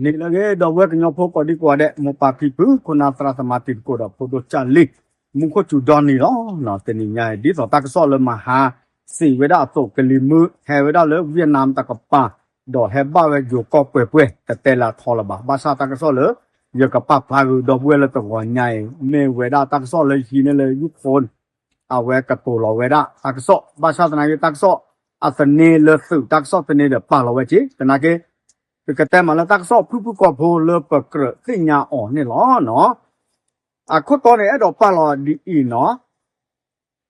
နံၤလၢအဂ့ၤ ဒီပုၢ်ဝဲၢ်ကညီဖိကိးဒံကိးဂၤဒဲး မိၢ်ပၢ်ဖံဖု ခိၣ်နၢ်သရၣ်သမါတံၤသကိးဒီးဖိဒိၣ်ကၢ်လံၤ မူခိၣ်စူၤဒီနံၤလီၤ. တနံၤညါအံၤ ဒ်သိးတၢ်ကစီၣ်လၢမဟါစံးဝဲဒၣ်အသိး ကလံၤမုၢ်ဟဲဝဲဒၣ်လၢ Vietnam တကပၤ ဒီးဟဲဘၣ်ဝဲယိၤကီၢ်ပှဲၤပှဲၤ တတဲလၢအထီလၢၤဘၣ်. ဘၣ်ဆၣ်တၢ်ကစီၣ်လၢ ယကပာ်ဖျါဃုာ်ဒီပုၢ်ဝဲၢ်လၢတဂီၤညါအံၤ မ့ၢ်ဝဲဒၣ်တၢ်ကစီၣ်လၢယဟံးန့ၢ်လၢ ယိၤခိၣ် အဝဲကတိၤလီၤဝဲဒၣ်တၢ်ကစီၣ် ဘၣ်ဆၣ်သနာ်က့ တၢ်ကစီၣ်အသန့လၢသုးတၢ်ကစီၣ်သန့ဒီးပာ်လီၤဝဲက့ၤ သနာ်က့ ပကတဲမးလၢတၢ်ကစီၣ်ဖုၣ်ဖုၣ်ကိာ်ဖိလၢပကြၢးသ့ၣ်ညါအီၤန့ၣ်လီၤ. အခိၣ်တီန့ၣ် အဲၣ်ဒိးပာ်လီၤဒ်အံၤနီၤ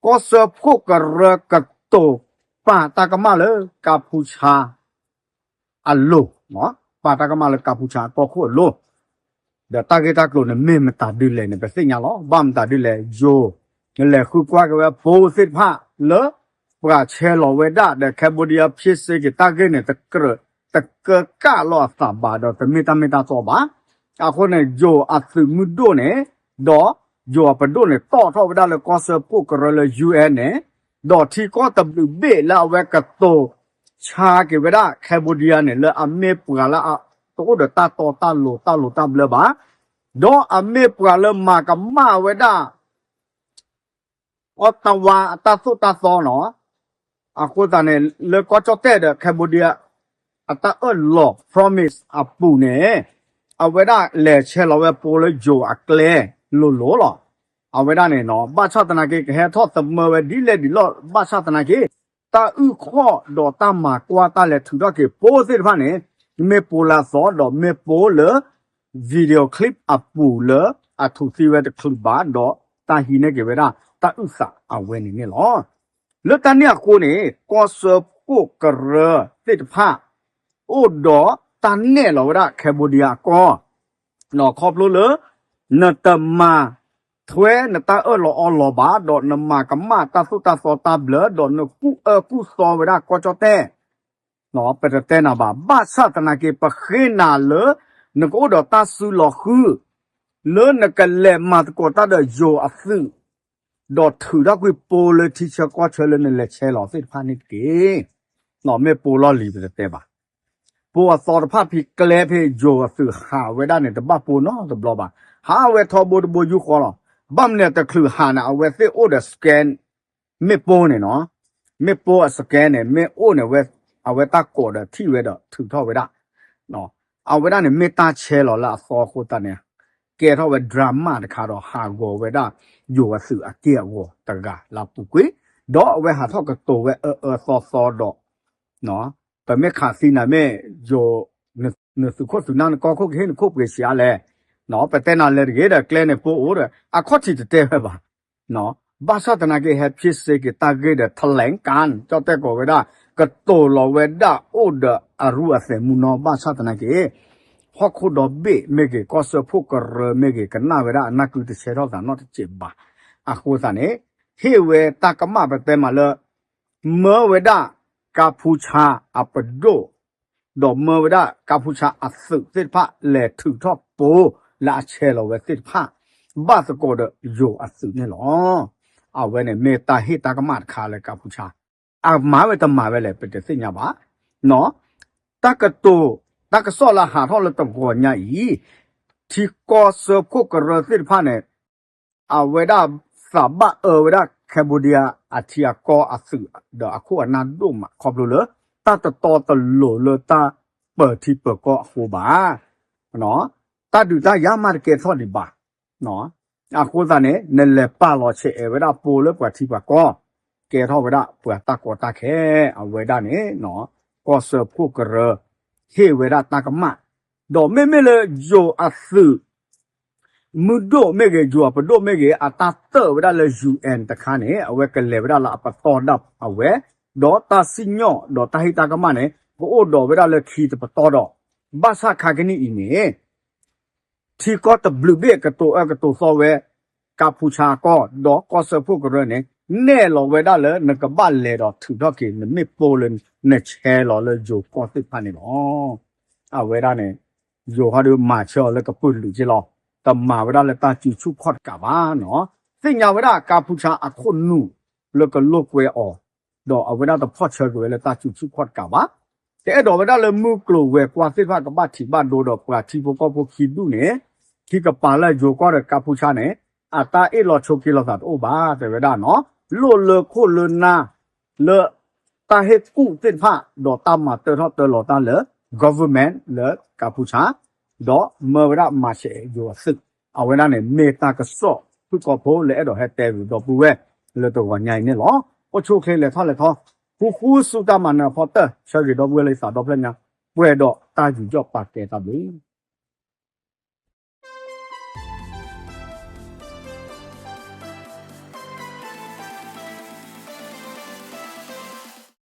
ကီၢ်စၢဖှိၣ်ကရၢကတိၤပာ်တၢ်ကမၣ်လၢကါဖူဆါ အလိၤ, ပာ်တၢ်ကမၣ်လၢကါဖူဆါအကီၢ်ခိၣ်အလိၤ, ဒီးတၢ်ဂ့ၢ်တၢ်ကျိၤန့ၣ် မ့ၢ်မတၤဒ်လဲၣ်န့ၣ် ပသ့ၣ်ညါလီၤ. ဘၣ်မတၤဒ်လဲၣ် ယိၤ နလဲၤဃုကွၢ်က့ၤဝဲပိသ့ၣ်တဖၣ်လၢ ပှၤဆဲးလီၤဝဲဒၣ်ဒီး Cambodia ဖ့စ့က့ၤတၢ်ဂ့ၢ်န့ၣ် တကြၢး တကၢကၣ်လိာ်အသးဘၣ်ဒီး တမ့ၢ်တၢ်မ့ၢ်တၢ်တီဘၣ်. အဃိန့ၣ် ယိၤအသုးမုၢ်ဒိၣ်န့ၣ် ဒီးယိၤအပဒိၣ်န့ၣ် တီၣ်ထီၣ်ဝဲဒၣ်လၢကီၢ်စၢဖှိၣ်ကရၢလၢ ယူၢ်အဲၣ်န့ၣ် ဒီးထံကီၢ်တဘျုးဘ့ၣ်လၢအဝဲကတိၤဆါက့ၤဝဲဒၣ် Cambodia န့ၣ် လၢအမ့ၢ်ပှၤလၢအတအိၣ်ဒီးတၢ်တီတၢ်လိၤတၢ်လိၤတၢ်ဘျၢဘၣ်, ဒီးအမ့ၢ်ပှၤလၢမၤကမၣ်ဝဲဒၣ် အီတဝါအတၢ်သိၣ်တၢ်သီနီၤ. အဃိသတးန့ၣ် လၢကီၢ်ကၠီၣ်တဲၣ်ဒီး Cambodia အတၢ်အၢၣ်လီၤ promise အပူၤန့ၣ် အဝဲဒၣ်လဲၤဆဲးလီၤဝဲပိလၢယိၤအကျဲလိၤလိၤလီၤ. အဝဲဒၣ်န့ၣ်နီၤ ဘၣ်ဆၣ်သနာ်က့ ကဟဲထီၣ်သမၢဝဲဒ်လဲၣ်ဒ်လဲၣ် ဘၣ်ဆၣ်သနာ်က့ တၢ်အုၣ်ခီၣ်ဒီးတၢ်မၤကွၢ်တၢ်လဲၤထုးထီၣ်က့ၤပိသ့ၣ်တဖၣ်န့ၣ် မ့ၢ်ပိလၢအသီဒီးမ့ၢ်ပိလၢ video clip အပူၤလၢအထုးသံဝဲတချုးဘၣ် ဒီးတၢ်ဟံးန့ၢ်က့ၤဝဲဒၣ်တၢ်အုၣ်သးအဝဲန့ၣ်န့ၣ်လီၤ. လၢတၢ်န့ၣ်အဃိန့ၣ် ကီၢ်စၢဖှိၣ်ကရၢသ့ၣ်တဖၣ် အိၣ်ဒီးတၢ်နဲၣ်လီၤဝဲဒၣ် Cambodia အကီၢ် ခီဖျိလၢ နတမၤထွဲနတၢ်အၢၣ်လီၤအီလီၤဘၣ် ဒီးနမၤကမၣ်တၢ်သိၣ်တၢ်သီတၢ်ဘျၢ ဒီးနကူၣ်အၢကူၣ်သီဝဲဒၣ်ကီၢ်ကၠီၣ်တဲၣ် ပတတဲနၤဘၣ် ဘၣ်ဆၣ်သနာ်က့ ပဃ့နၤလၢ နကအိၣ်ဒီးတၢ်စုလီၤဃု လၢနကလဲၤမၤသကိးတၢ်ဒီးယိၤအသုး ဒီးထုးထီၣ်ကွံာ်ပိလၢထံဆၢကီၢ်ဆၢလၢနလဲၤဆဲးလီၤသ့ၣ်တဖၣ်န့ၣ်တက့ၢ်. မ့ၢ်ပိလီၢ်လံၤပတတဲဘၣ်. ပိအသီတဖၣ်ဖဲကျဲဖဲယိၤအသုးဟးဝဲဒၣ်န့ၣ် တဘၣ်ပိနီတဘျီဘၣ်. ဟးဝဲထီဘိတဘိယူၢ်ဃီလီၤ. ဘၣ်မနုၤတချုးဟးန့ၣ် အဝဲသ့ၣ်အိၣ်ဒီး scan မ့ၣ်ပိန့ၣ်နီၤ, မ့ၣ်ပိအ scan န့ၣ် မ့ၢ်အိၣ်န့ၣ် အဝဲတၢ်ကိးဒီးထံၣ်ဝဲဒီးထုးထီၣ်ဝဲဒၣ်. အဝဲဒၣ်န့ၣ် မ့ၢ်တၢ်ဆဲးလီၤလၢအသီအဃိသတးန့ၣ် ကဲထီၣ်ဝဲ drama တခါဒီး ဟးဂီၤဝဲဒၣ် ယိၤအသုးအက့ၢ်အဂီၤတဂၤလၢအပူၤကွံာ်, ဒီးအဝဲဟးထီၣ်ကတိၤဝဲအၢအၢသီသီဒီး ပမ့ၢ်ခးသံနၤမ့ၢ်ယိၤ နသုးခိၣ်သုးနၢ်နကီၢ်ခိၣ်ကဟ့ၣ်နခိၣ်ပှ့ၤဆံးအါလဲၣ်. ပတဲနၤလဲၤတဂ့ၤဒီးကျဲန့ၣ်ပိအိၣ်ဒီး အခီၣ်ထံးတတဲဝဲဘၣ်. ဘၣ်ဆၣ်သနာ်က့ ဟဲဖ့စ့က့ၤတၢ်ဂ့ၢ်ဒီး ထလဲကၣ် ကၠီၣ်တဲၣ်ကိးဝဲဒၣ် ကတိၤလီၤဝဲဒၣ်အိၣ်ဒီးအရူအသဲးမူနီၤ ဘၣ်ဆၣ်သနာ်က့ ဟီၣ်ခိၣ်ဒီဘ့ၣ်မ့ၢ်ဂ့ၤ ကီၢ်စၢဖှိၣ်ကရၢမ့ၢ်ဂ့ၤ ကနၣ်ဝဲဒၣ်အနၢ်ကုတဆဲးထီၣ်သးနီတစဲးဘၣ်. အဃိသတးန့ၣ် ဟ့ၣ်ဝဲတၢ်ကမၣ်ပတဲမးလၢ မၢဝဲဒၣ်ကါဖူဆါအပဒိၣ် ဒီးမၢဝဲဒၣ်ကါဖူဆါအသုးသ့ၣ်တဖၣ် လဲၤထုးထီၣ်ပိလၢအဆဲးလီၤဝဲသ့ၣ်တဖၣ် ဘၣ်သကိးဒီးယိၤအသုးန့ၣ်လီၤ. အဝဲန့ၣ်မ့ၢ်တၢ်ဟ့ၣ်တၢ်ကမၣ်တခါလၢကါဖူဆါ အမၤဝဲတမၤဝဲလဲၣ် ပတသ့ၣ်ညါဘၣ်. တၢ်ကတိၤ တၢ်ကစီၣ်လၢဟးထီၣ်လၢတဂီၤညါအံၤ ထံကီၢ်စၢဖှိၣ်ကရၢသ့ၣ်တဖၣ်န့ၣ် အဝဲဒၣ်သးဘၣ်အၢဝဲဒၣ် Cambodia အထံအကီၢ်အသုးဒီးအခိၣ်အနၢ်ဒိၣ်မး ခီဖျိလၢ တၢ်တတီတလိၤလၢတၢ်ပၢၤထံပၢၤကီၢ်အဃိဘၣ်. တၢ်ဒုးတၢ်ယၤမးတကဲထီၣ်ဒံးဘၣ်. အဃိသတးန့ၣ် နလဲၤပာ်လီၤဆဲးအဲၣ်ဝဲဒၣ်ပိလၢပှၤထံပှၤကီၢ် ကဲထီၣ်ဝဲဒၣ်ပှၤတၢ်ကီတၢ်ခဲ အဝဲဒၣ်န့ၣ် ကီၢ်စၢဖှိၣ်ကရၢ ဟ့ၣ်ဝဲဒၣ်တၢ်ကမၣ်, ဒီးမ့မ့ၢ်လၢယိၤအသုး မုၢ်ဒိၣ်မ့ၢ်ဂ့ၤ ယိၤအပဒိၣ်မ့ၢ်ဂ့ၤ အတၢ်တၢၣ်ဝဲဒၣ်လၢ ယူဢၣ် တခါန့ၣ် အဝဲကလဲၤဝဲဒၣ်လၢအပတီၢ်ဒၣ်အဝဲ, ဒီးတၢ်စံၣ်ညီၣ်ဒီးတၢ်ဟ့ၣ်တၢ်ကမၣ်န့ၣ် ကအိၣ်ဒီးဝဲဒၣ်လၢခံတပတီၢ်ဒီး ဘၣ်ဆၣ်ခါကနံၣ်အံၤန့ၣ် ထံကီၢ်တဘျုးဘ့ၣ်ကတိၤအၢကတိၤသီဝဲ ကါဖူဆါအကီၢ် ဒီးကီၢ်စၢဖှိၣ်ကရၢန့ၣ် နဲၣ်လီၤဝဲဒၣ်လၢနကဘၣ်လဲၤဒီးထုးထီၣ်က့ၤ နမ့ၣ်ပိလၢနဆဲးလီၤလၢယိၤကီၢ်သ့ၣ်တဖၣ်န့ၣ်လီၤ. အဝဲဒၣ်န့ၣ် ယိၤဟီဒုးမၤဆၢအီၤလၢကပုာ်လုာ်က့လီၤ. တမၤဝဲဒၣ်လၢတၢ်စုဆူၣ်ခီၣ်တကးဘၣ်နီၤ. သ့ၣ်ညါဝဲဒၣ်ကါဖူဆါအခိၣ်နူာ်လၢကလိာ်ကွဲအီၤ, ဒီးအဝဲဒၣ်တဖီၣ်ဆၢက့ၤဝဲလၢတၢ်စုဆူၣ်ခီၣ်တကးဘၣ်. တအဲၣ်ဒိးဝဲဒၣ်လၢမုၢ်ကျိၤဝဲၤကွာ်သ့ၣ်တဖၣ်ကဘၣ်ထံးဘၣ်ဒိဒီးပှၤထံဖိကီၢ်ဖိခံဒူၣ်န့ၣ် ထံကပၤလၢယိၤကီၢ်ဒီးကါဖူဆါန့ၣ် အတၢ်အ့ၣ်လိာ်ဆိးက့လိာ်သးတအိၣ်ဘၣ် တဲဝဲဒၣ်နီၤ. လိၣ်လၢခိၣ်လၢနၢ် လၢတၢ်ဟ့ၣ်ကူၣ်သ့ၣ်တဖၣ် ဒီးတၢ်မၤတၢထီၣ်တၢလီၤတၢ်လၢ government လၢကါဖူဆါ ဒီးမၢဝဲဒၣ်မၤစဲးယိၤအသုး အဝဲဒၣ်န့ၣ် မ့ၢ်တၢ်ကစီၣ်ဖုၣ်ကိာ်ဖိလၢအဲၣ်ဒိးဟဲတဲဂ့ၤဒီပုၢ်ဝဲၢ်လၢတဂီၤညါအံၤန့ၣ်လီၤ. အိၣ်ဆူၣ်အိၣ်ချ့လဲၤထီၣ်လဲၤထီ ဃူဃူဆူတၢ်မၤနၢၤအဖီတၢၢ် ဆၢဂ့ၤဒီပုၢ်ဝဲၢ်လၢယသးဒီဖျၢၣ်ညါ ပှဲၤဒီးတၢ်ယူးယီၣ်ပာ်ကဲတၢ်ဘျုး